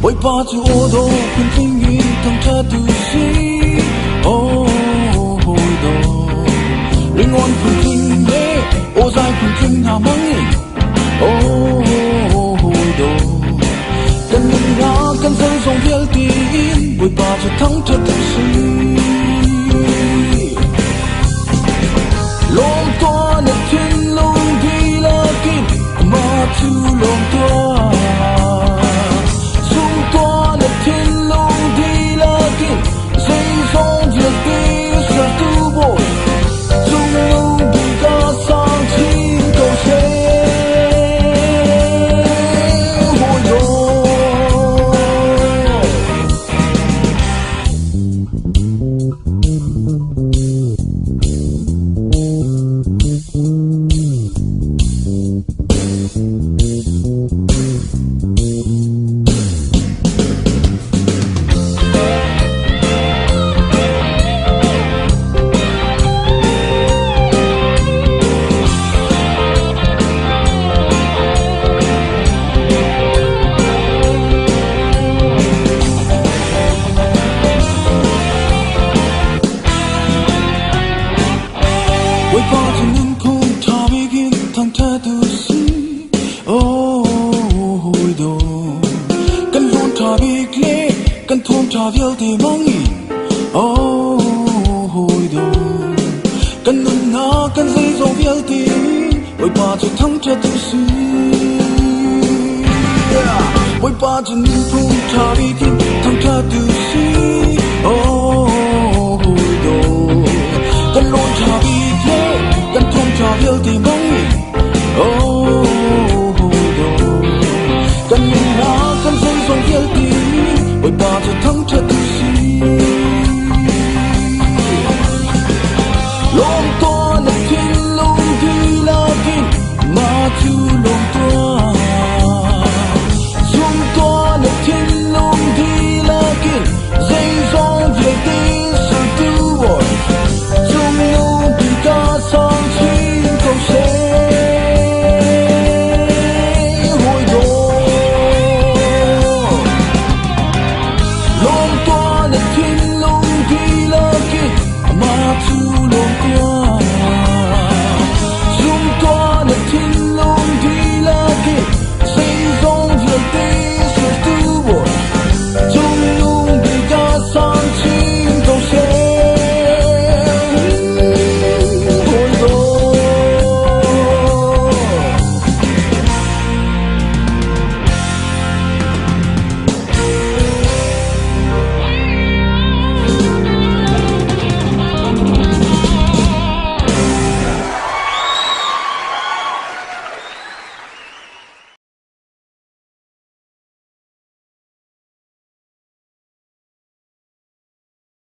Bawipa cu aw dawh phuntling in thangṭhat u sih. Aw hawi dawt. Ringawn phuntling le awzai phuntling hna hmang in aw hawi dawt. Kan nunnak kan zeizong vialte in Bawipa cu thangṭhat u sih. Lawm tuah na thinlung dihlak in amah cu lawm tuah. Sung tuah na thinlung dihlak in zeizong vialte sertu Bawi cungnung bik ah sang chin ko seh. Hawi dawt. Bawipa cu nunphung ṭha bik in thangṭhat u sih. Oh, hawi dawt. Kan hlawn ṭha bik le kan thawm ṭha vialte hmang in. Oh, hawi dawt. Kan nunnak kan zeizong vialte Bawipa cu thangṭhat u sih. Bawipa cu nunphung ṭha bik in thangṭhat u sih. Oh, hawi dawt. Kan lawn ṭha bik le kan thawng ṭha vialte hmang in. Oh, hawi dawt. Kan nunnak kan zeizong vialte Bawipa cu thangṭhat.